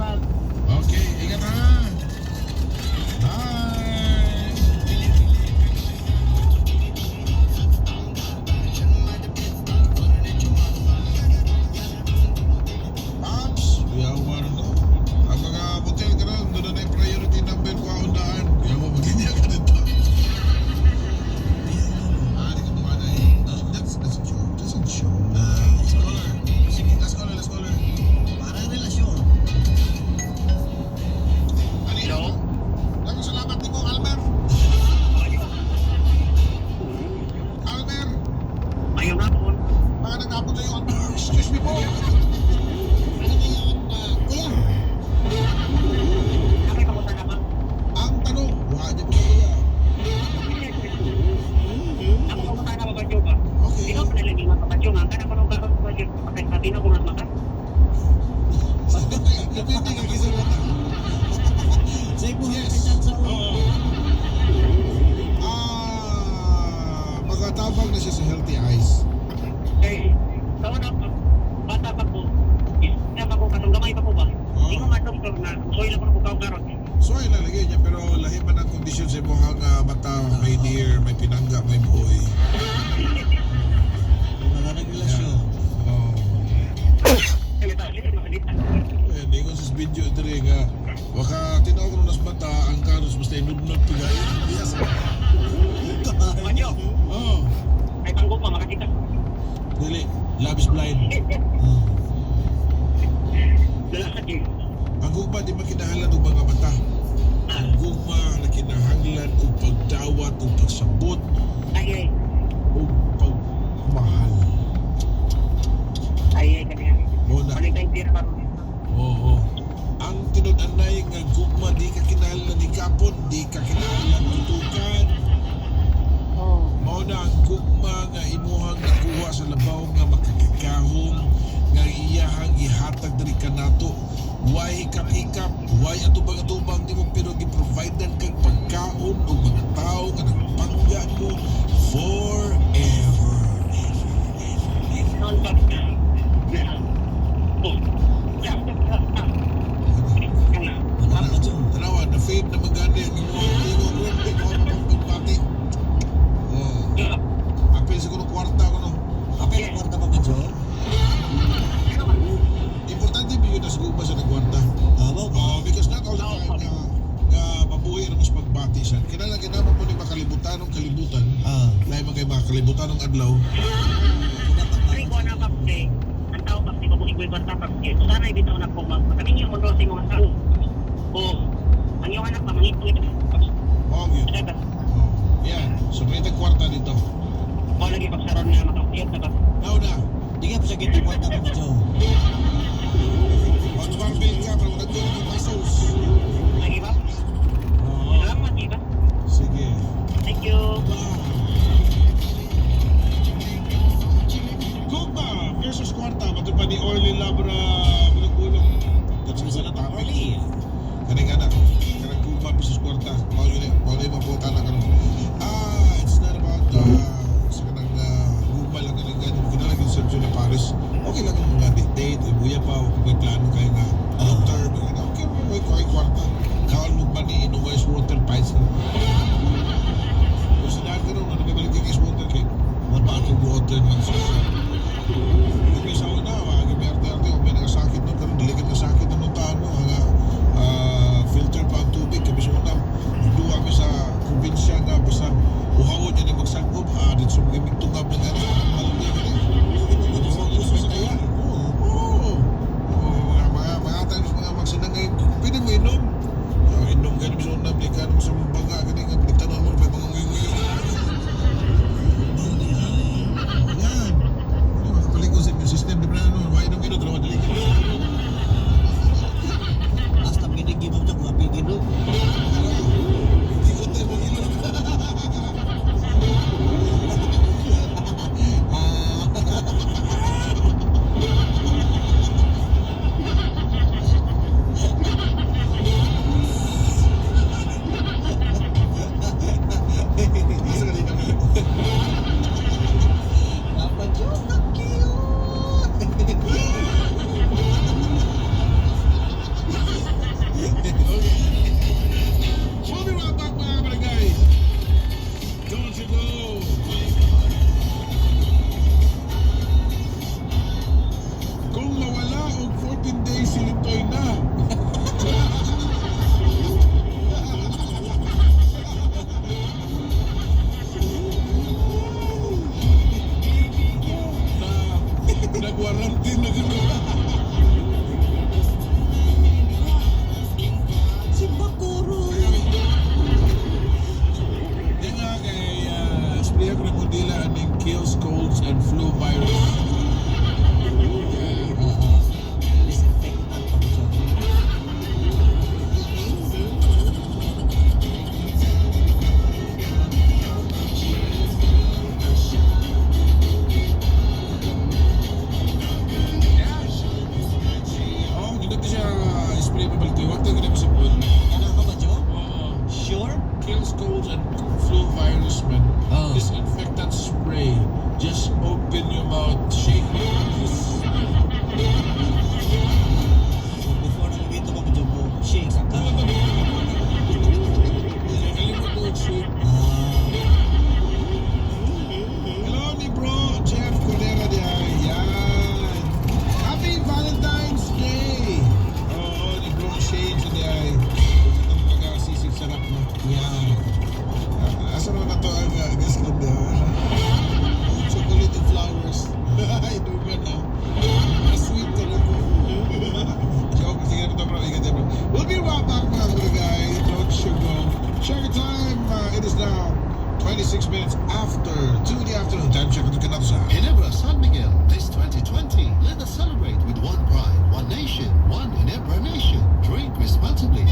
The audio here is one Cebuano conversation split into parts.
Salamat. Okay, ingat ha. Bye. Paps, yawa na no. Ang mga motel karon doon na yung priority number ko ang daan. Yawa magkanya ka dito. Ah, di ko mukha na eh. That's a joke. That's a joke. Let's caller. Sige, let's caller, let's caller. Parang relasyon. Ano yun? Daghang salamat nimo, Almer. Almer, Mayong hapon. magandang hapon sa iyo, Almer. Excuse me po. Ano na yan, kuya? Nakay kamusta na ba? Ang tanong, mukha niya po kuya. Ako kamusta na ba ba ba? Okay. Ikaw pa nalagi mga kapatyo nga. Kana ko nung karon ba yun? Pagkatino ko nga maka. Depende kay kisa mata. Sa ibuhan Yes. ka sa Oo. Ah, magatabang na siya sa healthy eyes. Kay sa una bata pa ko. Isa pa ko katong gamay pa ko ba? Oo. Di ko madoktor na soy lang ko kaw karon. So ay lalagay niya pero lahi man ang kondisyon sa imong mata, my dear, may pinangga, my boy. Mga nagrelasyon. Oh. Eh, ningon sa video diri nga waka tinaw ko nas mata ang karos basta inudnod pa gayon. Yes. Manyo, Oh, ay panggok pa makakita. dili, love is blind. Oh. Dala sa gym. Ang gugma di makinahanglan og mga mata. Ang gugma nakinahanglan og pagdawat og pagsabot Ay ay. og pagmahal. Ay ay kaniya. Mo na. Balik tayong tira karon. Oo. Ang tinud-anay nga gugma di ka kinahanglan ni kapon, di ka kinahanglan tutukan. Oh. Mao na ang gugma nga imuhang nakuha sa labaw nga makakigahom nga iyahang gihatag diri kanato. Way hikap-hikap, way atubang-atubang nimo pero gi-providean kag pagkaon og mga tawo nga nagpangga mo forever. Non pa. Oh. Ano ba dyan? Tanawa, na fade na magani ang imuhang tingog ron, di ko mapagpagbati. Oh. Apil siguro kwarta ko no. Apel ang kwarta pa ba dyan? Importante ba yun na siguro ba sa nagkwarta? Tama ba? Oh, because not all the time nga, nga mabuhi ra mas pagbati siya. Kinahanglan kinahanglan po ni makalibutan ng kalibutan. Lahi man kay makalibutan ng adlaw. Pre ko na pa pre. Ang tao pa ko igoy kwarta pa pre. So sana ibitaw na ko mag kaming yung mundo sa imong asawa. O ang iyong anak pa mangito ito. Oh, yun. Oh. Yan. So may kwarta dito. Mo lagi pagsaron nga makauyab na ba. Now na. Di ka pa siya kita kwarta pa ba dyan? Mag-barbell ka para magdagdag ng pesos. Lagi ba? Oo. Salamat di ba? Sige. Thank you. Gugma versus kwarta. Mato pa ni Orly Labra bulog-bulog. That's sa na topic. Orly. Kaning anak, kanang gugma versus kwarta. Mao yun eh. Mao na yung mabuta na karon. Ah, it's not about sa kanang gugma lang kaning ganyan. Kinala gyud sa na Paris. Okay lang ang mga date, ibuya pa, o kung may plano kayo nga long term, okay, may may kwarta. Kaon mo ba ni inom ice water pints? Kung sinaan ka ron, ano may balik yung ice water kay bottled water man sa siya. Kung may sawa na, wag may arte-arte, kung may nakasakit nun, karon dili ka nasakit na nung tao, no, nga, filter pa ang tubig, kami sa unang, duwa kami sa probinsya nga, basta uhawon niya na magsagop, dito sa mga tungab ng ano, malunggay ka rin. Uso sa kaya. Oo. Oo, mga times mga magsinangay, pwede mo inom. Inom ka sa unang, di ka naman sa mga baga, kani nga, pinagtanong mo, may mga nguyo-nguyo. Yan. spray pabalito. Wag tayo ganun sa sipon. Kana Papa Joe? Oo. Sure? Kills colds and flu virus, man. Oh. Disinfectant spray. Just open your mouth, shake it. So before na gawin to, Papa Joe, mo shake sa ka. Kalimot mo shake. Ah, Hello ni bro, Jeff Cordera di ay. Yan. Happy Valentine's Day! Oo, ni bro Shane sa di ay. Itong pagkasisig sarap no. Yeah. Ah, asa naman na to ang guest club di ay? Chocolate and flowers. Ay, dugan na. Sweet ka na ko. Joke, sige na to bro. Ingat bro. We'll be right back, mga kabarangay. Don't you go. Check the time. It is now 26 minutes after 2 in the afternoon. Time check ito ka sa Ginebra San Miguel, this 2020, let us celebrate with one pride, one nation, one Ginebra nation. Drink responsibly.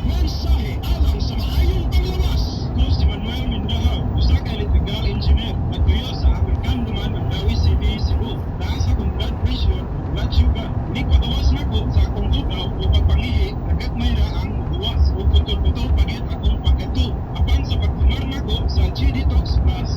Mensahe alang sa maayong panglawas. Ko si Manuel Mindahaw, usa ka electrical engineer, nagtuyo sa American Duman, Mandaue City, Cebu. Taas akong blood pressure ug blood sugar. Nigpagawas nako sa akong ugaw o pagpangihi, nagagmay ra ang mugawas ug putol-putol pa gyud akong pagkato. Apan sa pagtumar nako sa G-Detox Plus,